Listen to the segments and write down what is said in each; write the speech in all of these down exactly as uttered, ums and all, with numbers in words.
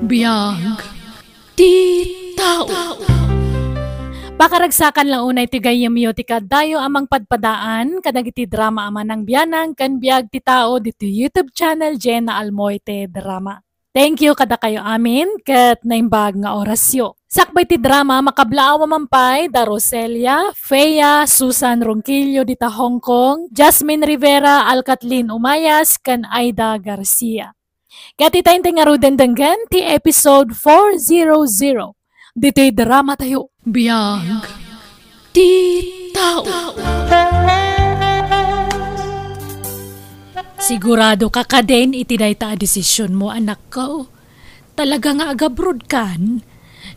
Biag ti tao. Pakaragsakan la unay ti gayyemyo ti kaaddayo a mangpadpadaan kadagiti drama a Manang Bianang ken Biag ti Tao ditoy YouTube channel Jenna Almoite Drama. Thank you kadakayo amin ket naimbag nga orasyo. Sakbay ti drama, makablaawa man pay da Roselia, Fea, Susan Ronquillo dita Hong Kong, Jasmine Rivera, Alcatlin Umayas, ken Aida Garcia. Ket ita intay ngaruden denggen ti episode four zero zero ditoy drama tayo. Biag ti tao. Sigurado ka kadin iti dayta a desisionmo, anakko? Talaga nga agabrodkan?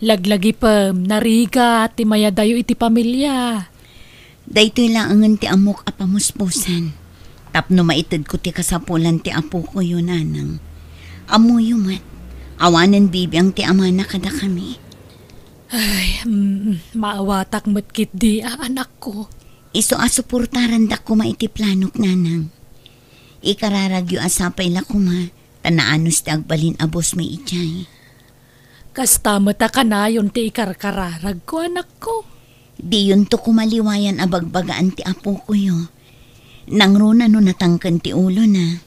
Laglagipem, narigat ti mayadayo iti pamilia. Daytoy laengen ti ammok a pamuspusan tapno maitedko ti kasapulan ti apokoyo, nanang. Ammoyo met, awanen bibiang ti amana kadakami. Ay, mm, maawatak met ketdi a, anakko. Isu a suportarandak koma iti planok, nanang. Ikararagyo a sapay la koma, ta naanus ti agbalin a bosmi idiay. Kasta met a kanayon ti ikarkararagko, anakko. Diyonto koma liwayan a bagbagaan ti apokoyo. Nangruna no natangken ti ulona.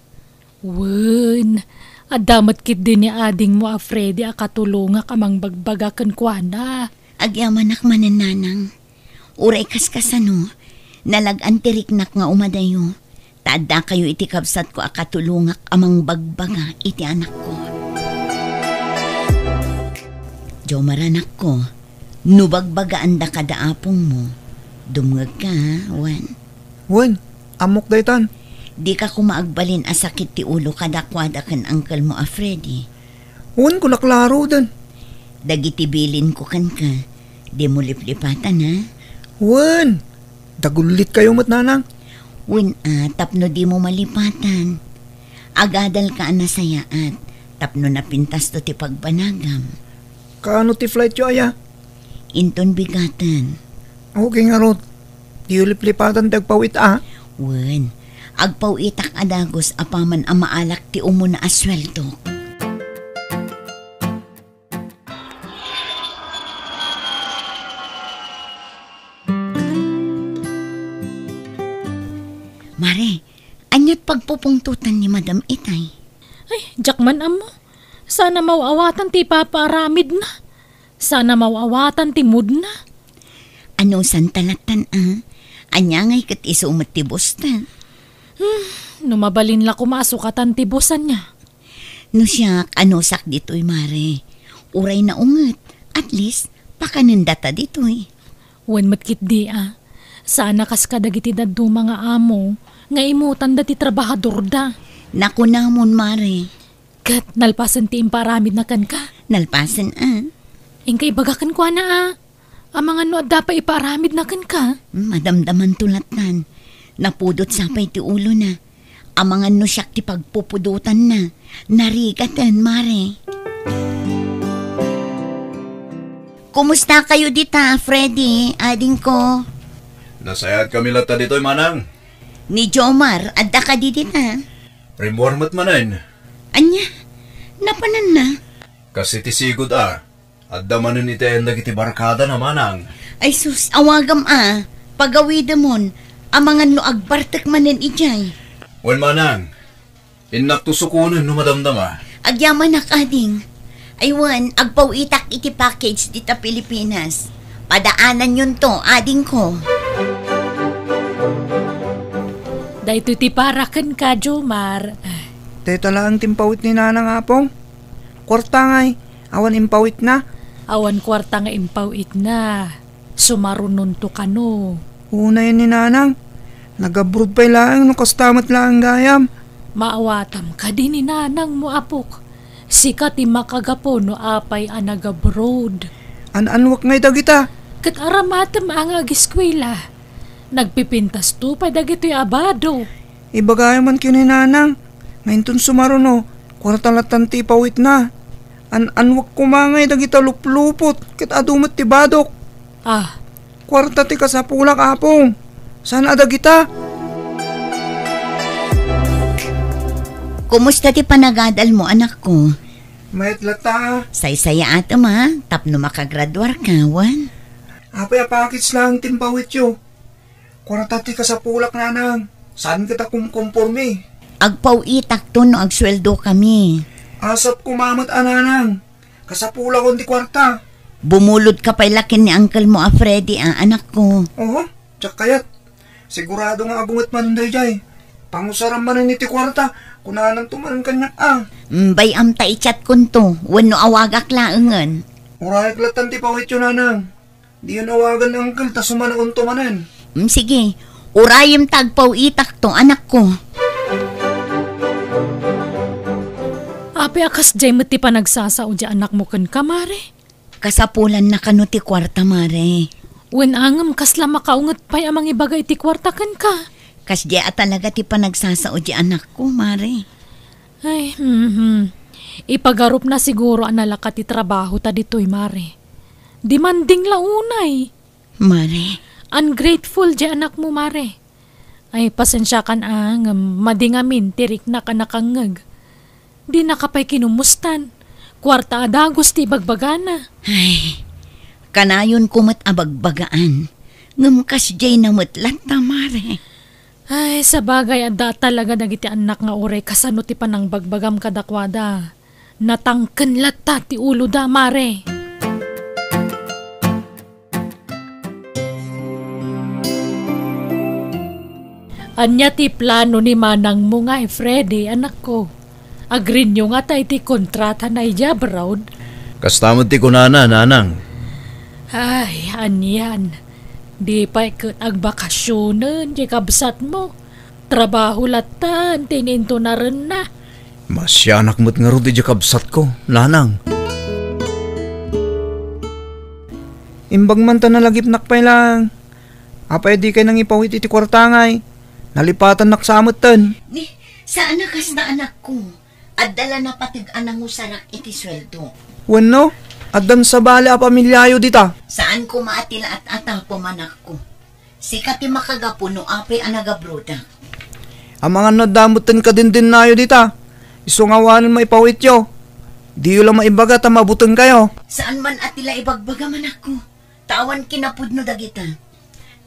Wen, adda met ketdi ni adingmo a Freddy a katulongak a mangbagbaga kenkuana. Agyamanak manen, nanang. Uray kaskasano, nalag-an ti riknak nga umadayo, ta addakayo iti kabsatko a katulongak a mangbagbaga iti anakko. Jomar, anakko, no bagbagaanda kada apongmo, dumngegka, ha, wen? Wen, ammok daytan. Dika koma agbalin a sakit ti ulo kadakuada ken angkelmo a Freddy. Wen, kunak la ngaruden. Dagiti bilinko kenka, dimo liplipatan, ha? Wen, dagullitkayo met, nanang. Wen, a, tapno dimo malipatan. Agadalka a nasayaat, tapno napintasto ti pagbanagam. Kaano ti flightyo aya? Inton bigaten. Okay ngarud. Diyo liplipatan ti agpaw-it a? Wen, agpaw-itak a dagus apaman a maalak ti umuna a sueldok. Mare, ania't pagpupungtotan ni Madam itay? Ay, diak man ammo. Saan a maw-awatan ti ipapaaramidna. Saan a maw-awatan ti moodna. Anusanta lattan a? Ania ngay ket isu met ti bosta? Hmm, no mabalin la koma a sukatan ti bosan niya. No siak, anusak ditoy, mare. Uray naunget, at least, pakanendata ditoy. Wen met ketdi a. Saan a kas kadagiti dadduma nga amo nga imutanda ti trabahadorda. Nakunamon, mare. Ket nalpasen ti impaaramidna kenka? Nalpasen a. Inka ibaga kenkuana a, amangan no adda pay ipaaramidna kenka? Hmm, madamdamanto lattan. Napudot sapay ti ulona. Amangan no siak ti pagpupudotanna. Narigaten, mare. Kumustakayo dita, Freddy, adingko? Nasayaat kami latta ditoy, manang. Ni Jomar, adda kadi dita? Rimmuar met manen. Ania? Napananna? Kas iti sigud a, adda manen iti ayan dagiti barkadana, manang. Ay sus, awagam a, pagawidemon, amangan no agbartek manen idiay. Wen, manang, innakto sukonen no madamdama. Agyamanak, ading. Ay wen, agpaw-itak iti package dita Pilipinas. Padaananyonto, adingko. Daytoy ti para kenka, Jomar. Dayta laeng ti impaw-it ni Nanang, Apong. Kuarta ngay, awan impaw-itna. Awan kuarta nga impaw-itna. Sumarunonto kano. Unayen ni Nanang. Nag-abroad pay laeng no kasta met laeng gayam. Maawatam kadi ni Nanangmo, apok. Sika ti makagapu no apay a nag-abroad. An-anwek ngay dagita. Ket aramatem a nga ageskuela. Nagpipintasto pay dagitoy a bado. Ibagayo man ken ni Nanang, nga inton sumaruno, kuarta lattan ti ipaw-itna. An-anwek koma ngay dagita luplupot, ket adu met ti badok. Ah. Kuarta ti kasapulak, Apong. Saan a dagita? Kumusta ti panagadalmo, anakko? Mayat latta. Saysayaatem a, tapno makagraduar ka, wen? Apay a package lang ti impawityo. Kuarta ti kasapulak, nanang. Saan kita kumkompormi? Agpaw-itakto no agsueldo kami. Asapko met a, nanang. Kasapulakon ti kuarta. Bumulod ka pay la ken ni uncle mo a Freddy a, anakko. Oho, diak kayat. Sigurado nga agunget man daydiay. Pangusaram manen iti kuarta, kunananto manen kaniak a. Mm, bay-am ta i-chatkonto, wenno awagak laengen. Urayak lattan ti pawityo, nanang. Diyon awagan ni uncle ta sumanaonto manen. Mm, sige. Urayem ta agpaw-itakto, anakko. Apay a kasdiay met ti panagsasao di anakmo kenka, Mare? Kasapulanna kano ti kuarta, Mare. Wen a ngem kasla makaunget pay a mangibaga iti kuarta kenka? Kasdiay a talaga ti panagsasao di anakko, Mare. Ay, mhm. Ipagarupna siguro a nalaka ti trabaho ta ditoy, Mare. Demanding la unay. Mare. Ungrateful di anakmo, Mare. Ay, pasensiakan a, ngem madi ngamin ti riknak a nakangngeg. Dinaka pay kinumustan. Kuarta a dagus ti ibagbagana. Ay, kanayonko met a bagbagaan. Ngem kasdiay na met latta, Mare. Ay, sabagay, adda talaga dagiti annak nga uray kasano ti panangbagbagam kadakuada. Natangken latta ti uloda, Mare. Ania ti plano ni manangmo nga, Freddy, anakko? Agreeyo ngata iti kontratana idiay abroad? Kasta met ti kunana, nanang. Ay, anian. Di pay ket agbakasionen ti kabsatmo. Trabaho lattan ti inintunarenna. Masianak met ngarud idiay kabsatko, nanang. Imbag man ta nalagipnak pay laeng. Apay dikay nangipawit iti kuarta ngay? Nalipatannak sa metten. Ni, saan a kasta, anakko. Adda la napateg a nangusarak iti sueldo. Wenno, addan sabali a pamiliayo dita. Saan koma a ti la at-atapo, anakko. Sika ti makagapu no apay a nagabrodak. Amangan no adda metten kadindinnayo dita. Isu nga awanen maipawityo. Diyo la maibaga ta mabutengkayo. Saan man a ti la ibagbaga, anakko. Ta awan kinapudno dagita.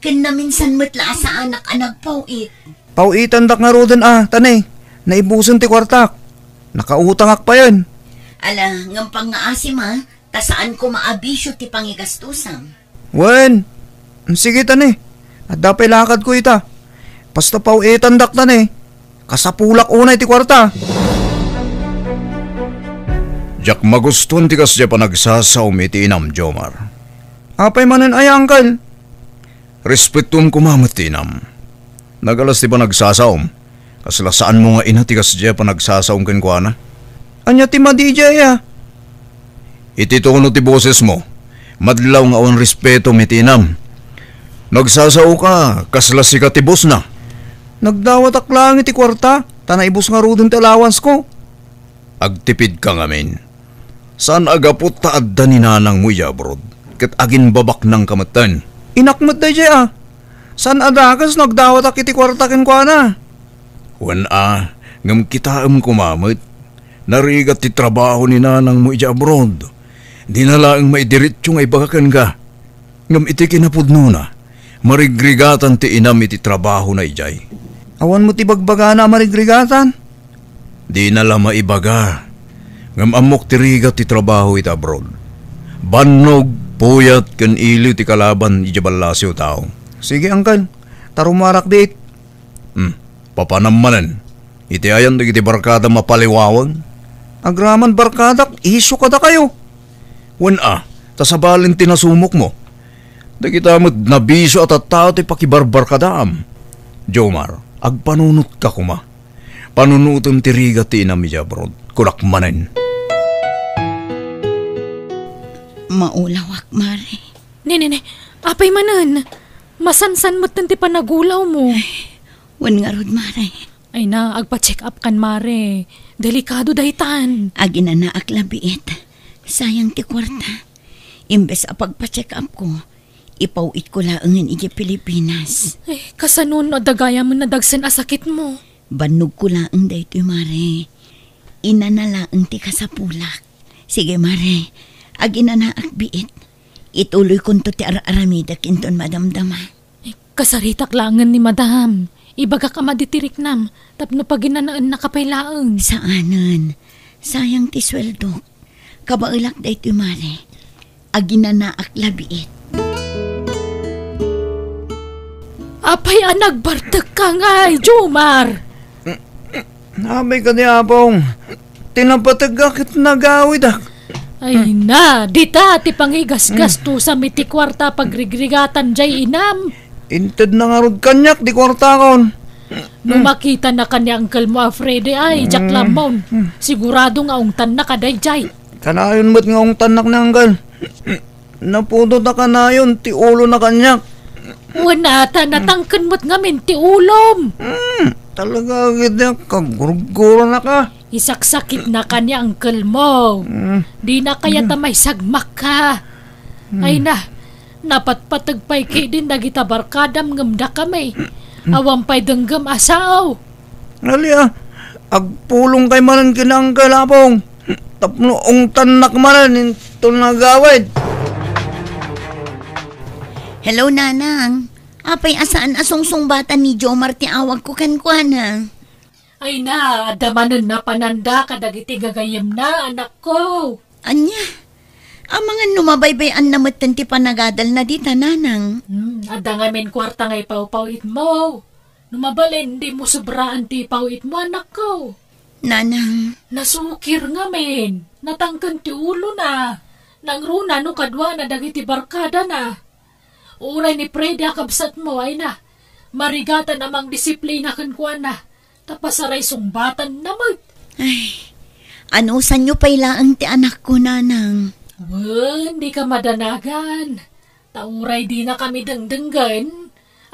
Ken naminsan met la a saanak a nagpaw-it. Paw-itandak ngaruden a, ta ne, naibusen ti kuartak. Nakautangak payen. Ala, ngem pangngaasim a, ta saan koma a bisio ti pangigastusam. Wen, sige ta ne. Adda pay lakadko ita. Basta paw-itandak ta ne. Kasapulak unay ti kuarta. Diak magustuan ti kasdiay panagsasaom iti inam, Jomar. Apay manen aya, Uncle? Respetuem koma met ti inam. Nagalas ti panagsasaom. Kasla saanmo nga ina ti kasdiay panagsasaom kenkuana. Ania ti madi idiay a? Iti tono ti bosesmo, madlaw nga awan respetom iti inam. Nagsasaoka, kasla sika ti bosna. Nagdawatak laeng iti kuarta, ta naibus ngaruden ti allowanceko. Agtipidka ngamin. Saan a gapu ta adda ni nanangmo idiay abroad, ket aginbabaknangka metten. Inak met daydiay a. Saan a dakes no agdawatak iti kuarta kenkuana. Wen a, ngem kitaem koma met. Narigat ti trabaho ni nanangmo idiay abroad. Dina laeng maidiretso nga ibaga kenka. Ngem iti kinapudnona, marigrigatan ti inam iti trabahona idiay. Awan met ibagbagana a marigrigatan? Dina la maibaga. Ngem ammok ti rigat ti trabaho iti abroad. Bannog, puyat, ken iliw ti kalaban idiay ballasiw a tao. Sige, Uncle. Ta rumarak diit. Hmm, papanam manen. Iti ayan dagiti barkadam a paliwawen? Agraman barkadak, isyu kadakayo. Wen a, ta sabalen ti nasumokmo. Dagita met nabisio a tattao ti pakibarbarkadaam. Jomar, agpanunotka koma. Panunotem ti rigat ti inam idiay abroad. Kunak manen. Maulawak, Mare. Ne, ne, ne. Apay manen? Masansan metten ti panagulawmo. Ay, wen ngarud, Mare. Ay na, agpa-check up kan, Mare. Delikado daytan. Aginanaak la biit. Sayang ti kuarta. Imbes a pagpa-check up ko, ipaw-it ko laengen idiay Pilipinas. Ay, kasano no adda gayamen a dagsen a sakitmo? Bannogko laeng daytoy, Mare. Inana laeng ti kasapulak. Sige, Mare. Aginanaak biit. Ituloykonto ti ar-aramidek inton madamdama. Eh, kasaritak laengen ni Madam. Ibagak a maditiriknam tapno paginanaennaka pay laeng. Saanen. Sayang ti sueldok. Kabaelak daytoy, Mare. Aginanaak la biit. Apay a nagbartekka ngay, Jomar? Apay kadi, Apong, ti napateg ket nagawidak. Ay na, dita ti pangigasgastusam iti kuarta pagrigrigatan jay inam. Intedna ngarud kaniak ti kuartakon. No makitana kaniak ni uncle mo a Freddy ay, diak Mm. lammon. Sigurado nga ungtanna kadayjay. Kanayon met nga ungtannak ni uncle. Naputot a kanayon ti ulona kaniak. Wen ata, natangken met ngamin ti ulom. Hmm, talaga, agidyak, kagurgurona ka. Isaksakitna kaniak ni uncle mo. Hmm. Dina kayat a maisagmakka. Hmm. Ay na, napatpateg pay ketdin dagita barkadam ngem dakami. Hmm. Awan pay denggem a sao. Ali, ah. Agpulongkay manen ken ni Uncle Apong. Tapno ungtannak manen inton nagawid. Hello, Nanang. Apay a saan a sungsungbatan ni Jomar ti awagko kenkuana? Ay na, adda manen napananda kadagiti gagayyemna, anakko. Ania? Amangan no mabaybay-anna metten ti panagadalna dita, Nanang. Hmm, adda ngamin kuarta nga ipawpaw-itmo. No mabalin, dimo sobraan ti ipawitmo, anakko. Nanang. Nasukir ngamin. Natangken ti ulona. Nangruna no kaduana dagiti barkadana. Uray ni Freddy a kabsatmo, ay na. Marigatan a mangdisiplina kenkuana. Ta pasaraysungbatan na met. Ay, anusanyo pay laeng ti anakko, Nanang. Wen, dika madanagan. Ta uray dinakami dengdenggen,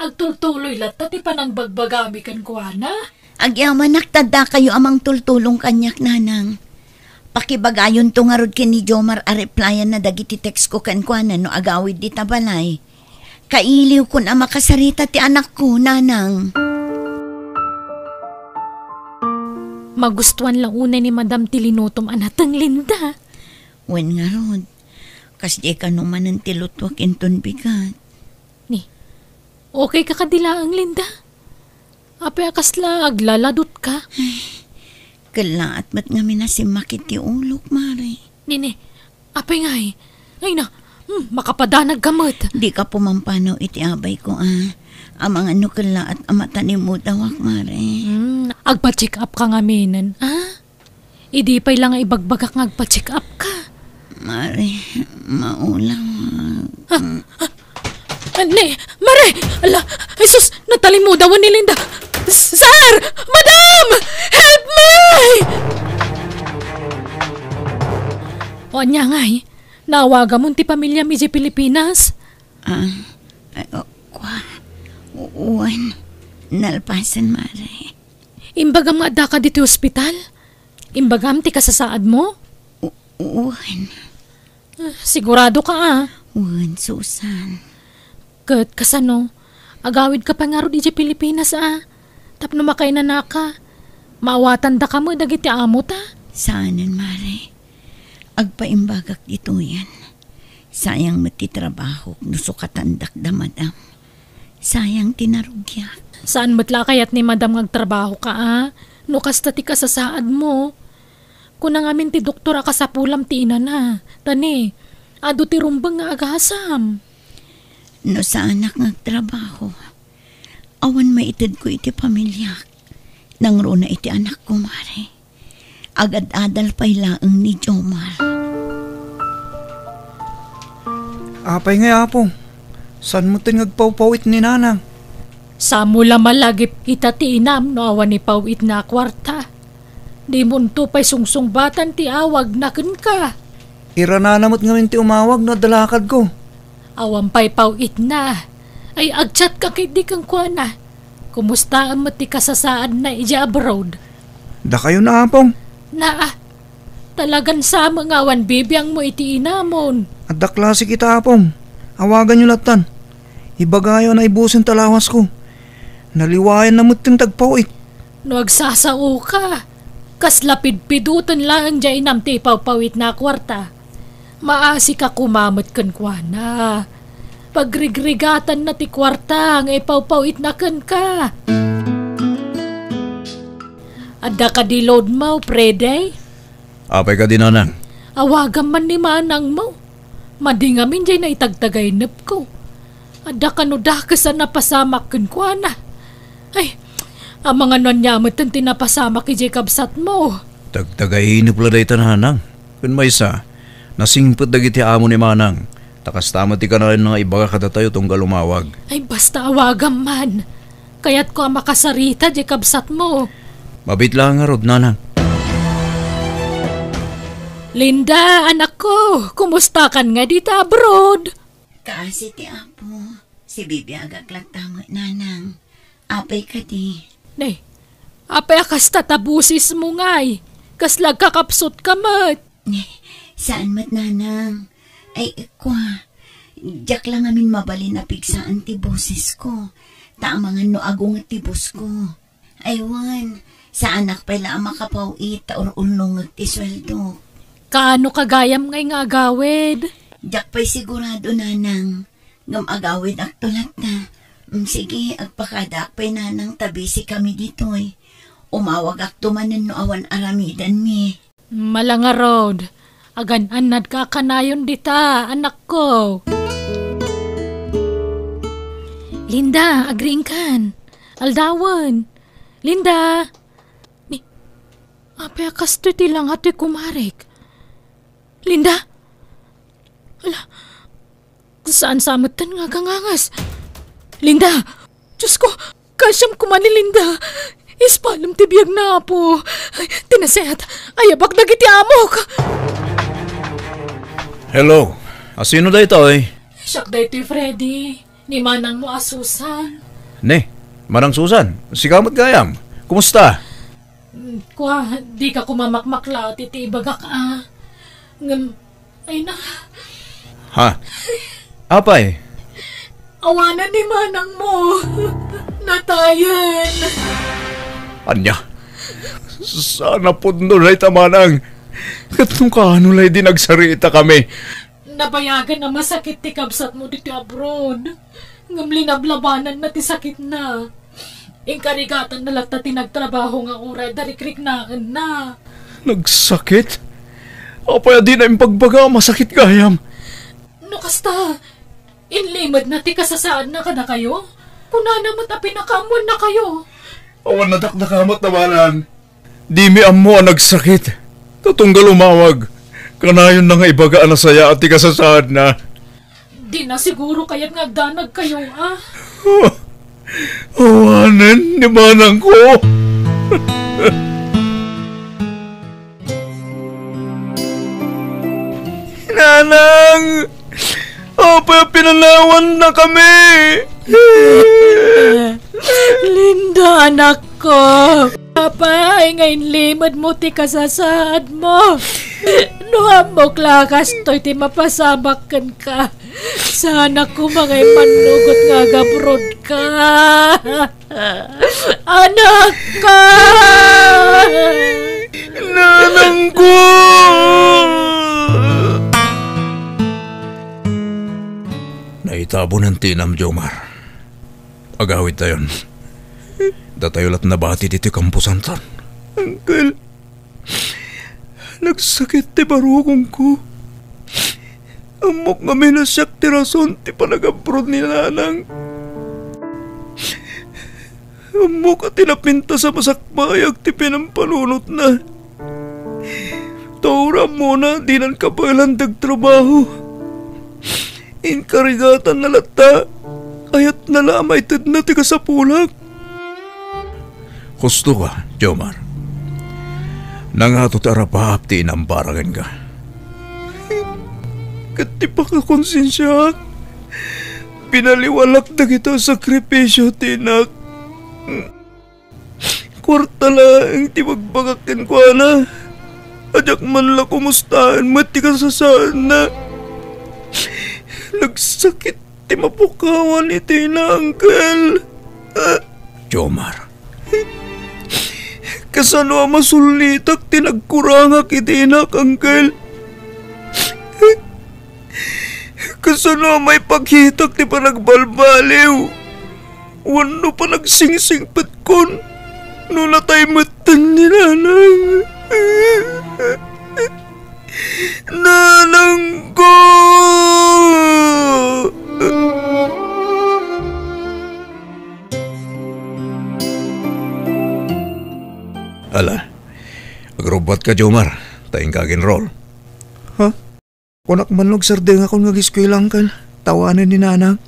agtultuloy latta ti panangbagbagami kenkuana. Agyamanak ta addakayo a mangtultulong kaniak, Nanang. Pakibagayonto ngarud ken ni Jomar a replyanna dagiti textko kenkuana no agawid dita balay. Kailiwkon a makasarita ti anakko, Nanang. Magustuan la unay ni Madam ti linutom a nateng, Linda. Wen ngarud, kasdiay kano manen ti lutuak inton bigat. Ni, okay ka kadi laeng, Linda? Apay a kasla aglaladutka? Ay, kellaat met ngamin a simmakit ti ulok, Mare. Nini, apay ngay? Ay na, hmm, makapadanag ka met. Dika pumampanaw iti abayko, a. Amangan no kellaat a matalemmudawak, Mare. Hmm, agpa-check up ka ngaminen, a? Idi pay la nga ibagbagak nga agpa-check up ka. Mare, maulawak. Ah, ah, ah, ne, Mare! Ala, Jesus, natalimmudawan ni Linda. S-, Sir! Madam! Help me! O, ania ngay? Naawagamon ti pamiliam idiay Pilipinas? Ah, ay, o, kua. U-, wen, nalpasen, Mare. Imbagam nga addaka ditoy ospital? Imbagam ti kasasaadmo? U-, wen. Ah, sigurado ka, a? Wen, Susan. Ket kasano? Agawid ka pay ngarud idiay Pilipinas, a? Tapno makainanaka, maawatandaka met dagiti amota? Saanen, Mare. Agpaimbagak ditoyen. Sayang met ti trabahok no sukatandak da Madam. Sayang ti narugiak. Saan met la a kayat ni Madam nga agtrabaho ka, a? No kasta ti kasasaadmo. Kuna ngamin ti doktor a kasapulam ti inana. Ta ni, adu ti rumbeng nga agasam. No saanak nga agtrabaho, awan maitedko iti pamiliak. Nangruna iti anakko, Mare. Agad-adal pay laeng ni Jomar. Apay ngay, Apo? Saan metten nga agpawpawit ni Nanang? Saan mo la malagip ita ti inam no awan ipawitna a kuarta? Dimonto pay sungsungbatan ti awagna kenka. Iranana met ngamin ti umawag no adda lakadko. Awan pay pawitna. Ay, agchat ka ketdi kenkuana. Kumustaem met ti kasasaadna idiay abroad? Dakayo na, Apong. Naa, talagan sa met nga awan bibiangmo iti inamon. Adda klase kita, Apong. Awaganyo lattan. Ibagayo a naibusen ta lawasko. Naliwayanna metten ti agpawit. No agsasaoka, Kasla pidpiduten laeng diay inam ti ipawpawitna a kuarta. Maasika koma met kenkuana. Pagrigrigatanna ti kuarta nga ipawpawitna kenka. Adda kadi loadmo, Freddy? Apay kadi, nanang? Awagam man ni manangmo. Madi ngamin diay naitagtagainepko. Adda kano dakes a napasamak kenkuana. Ay, amangan no ania metten ti napasamak idiay kabsatmo. Tagtagainep la dayta, nanang. Ken maysa, nasingpet dagiti amo ni manang. Ta kasta met ti kanayon nga ibaga kadatayo tunggal umawag. Ay, basta awagam man. Kayatko a makasarita diay kabsatmo. Mabiit la ngarud, nanang. Linda, anakko, kumustakan nga dita abroad? Kaasi ti Apo, sibibiagak latta met, nanang. Apay kadi? Ne, apay a kasta ta bosesmo ngay? Kasla agkakapsutka met. Ne, saan met, nanang. Ay, kua, diak la ngamin mabalin a pigsaan ti bosesko. Ta amangan no agunget ti bosko. Ay wen, saanak pay la a makapaw-it ta ur-urnongek ti sueldok. Kaano ka gayam ngay nga agawid? Diak pay sigurado, nanang. Ngem agawidakto latta. Mm, sige, agpakadaak pay, nanang, ta busy kami ditoy. Umawagakto manen no awan aramidenmi. Malangarod, agan-annadka a kanayon dita, anakko. Linda, agriingkan. Aldawen. Linda! Ni, apay a kastoy ti langa ti kumarek? Linda! Ala, saan sa metten nga agangangas? Linda! Diosko, kaasiam koma ni Linda. Ispalem ti biagna, Apo. Ay, ti naset, ayabak dagiti amok. Hello, asino daytoy? Siak daytoy, Freddy. Ni manangmo a Susan. Ne, Manang Susan, sika met gayam. Kumusta? Mm, kua, dika koma makmakla iti ibagak a. Ngem, ay na. Ha? Apay? Awanen ni manangmo. Natayen. Ania? Saan a pudno dayta, manang. Ket no kaano la idi nagsarita kami? Nabayagan a masakit ti kabsatmo ditoy abroad. Ngem linablabananna ti sakitna. Inkarigatanna latta ti nagtrabaho nga uray da rikriknaenna. Nagsakit? Apay a dina impagbaga a masakit gayam? No kasta, inlimedna ti kasasaadna kadakayo? Kunana met a pinakaammuannakayo. Awan nadakdakamat, manang. Dimi ammo a nagsakit. Ta tunggal umawag, kanayonna nga ibaga a nasayaat ti kasasaadna. Dina siguro kayat nga agdanagkayo, a? Awanen ni manangko. Nanang! Apay a pinanawannakami? Linda, anakko. Apay nga inlimedmo ti kasasaadmo? No ammok la a kastoy ti mapasamak kenka, saanak koma nga immannugot nga agabrodka. Anakko! Nanangko! Naitabunan ti inam, Jomar. Agawidtayon. Datayo la't nabati ditoy kamposanton. Uncle, nagsakit ti barukongko. Ammok ngamin a siak ti rason ti panagabroad ni Nanang. Ammok a ti napintas a masakbayak ti pinampanunotna. Ta uray ammona dinan kabaelan ti agtrabaho. Inkarigatanna latta, kayatna la a maitedna ti kasapulak. Husto ka, Jomar. Nangato ti arapaap ti inam para kenka. Ket ti pakakonsensiaak, binaliwalak dagita a sakripisio ti inak. Kuarta laeng ti bagbagak kenkuana. A diak man la kumustaen met ti kasasaadna. Nagsakit ti mapukawan iti ina, Uncle. Ah. Jomar, Kasano a masulnitak ti nagkurangak iti inak, Uncle? Kasano a maipakitak ti panagbalbaliw wenno panagsingpetko no natay metten ni Nanang? Nanangko! Ala, agrubbuatka, Jomar, ta inka agenrol. Ha? Kunak man no agsardengakon nga ageskuela, Uncle, ta awanen ni Nanang.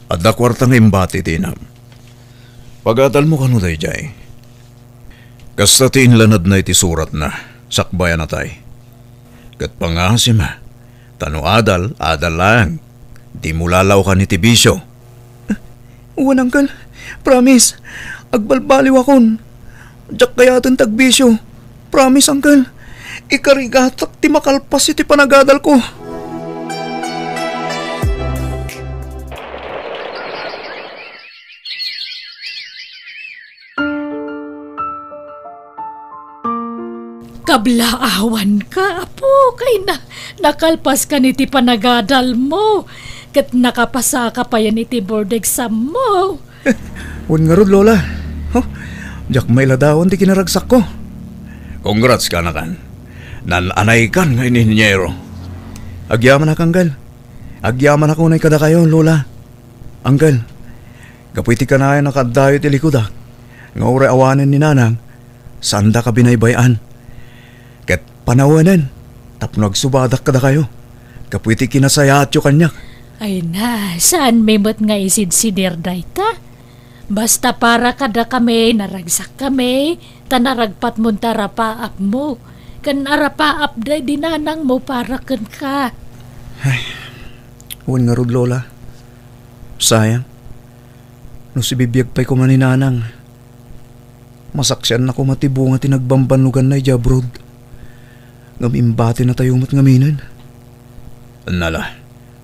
Adda kuarta nga imbati ti inam. Pag-adalmo kano daydiay. Kasta ti inlanadna iti suratna, sakbay a natay. Ket pangasim, ta no adal, adal laeng. Dimo lalaokan iti bisio. Wen, Uncle. Promise. Agbalbaliwakon. Diak kayaten ti agbisio. Promise, Uncle. Ikarigatak ti makalpas iti panagadalko. Kablaawanka, apo, kayna, nakalpaskan iti panagadalmo, ket nakapasaka payen iti board exam mo. Wen ngarud, Lola. Huh? Diak mailadawan ti kinaragsakko. Congrats, kanakan. Naan-anaykan nga inhinyero. Agyamanak, Uncle. Agyamanak unay kadakayo, Lola. Uncle, gapu iti kanayon a kaaddayo iti likudak, nga uray awanen ni Nanang, saandaka binaybay-an. Ket panawenen tapno agsubadak kadakayo gapu iti kinasayaatyo kaniak. Ay na, saanmi met nga isidsidir dayta. Basta para kadakami, naragsakkami, ta naragpatmon ti arapaapmo, ken arapaap daydi nanangmo para kenka. Ay, wen ngarud, Lola. Sayang. No sibibiag pay koma ni Nanang, masaksianna koma ti bunga ti nagbambannoganna idiay abroad. Ngem imbatinatayo met ngaminen. Nala,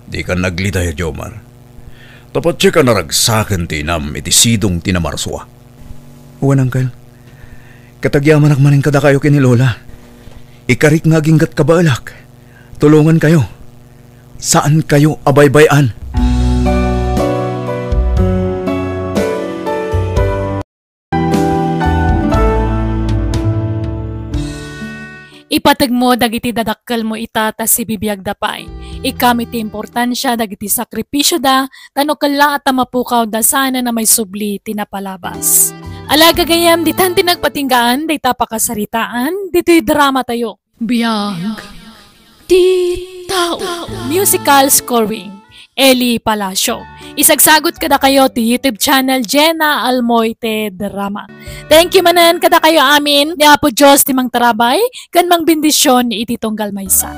dikan naglidaya, Jomar. Ta patien a naragsaken ti inam iti sidong ti namarsua. Wen, Uncle. Ket agyamanak manen kadakayo ken ni Lola. Ikarik nga aginggat kabaelak. Tulongankayo. Saankayo a baybay-an. Ipategmo dagiti dadakkelmo ita ta sibibiagda pay. Ikkam iti importansia dagiti sakripisioda, ta no kellaat a mapukawda, saanen a maisubli ti napalabas. Ala, gagayyem, ditan ti nagpatinggaan dayta pakasaritaan ditoy dramatayo. Biag ti tao. Musical scoring, Eli Palacio. Isagsagut kadakayo ti YouTube channel Jenna Almoite Drama. Thank you manen kadakayo amin. Ni Apo Dios ti mangtarabay ken mangbendision iti tunggal maysa.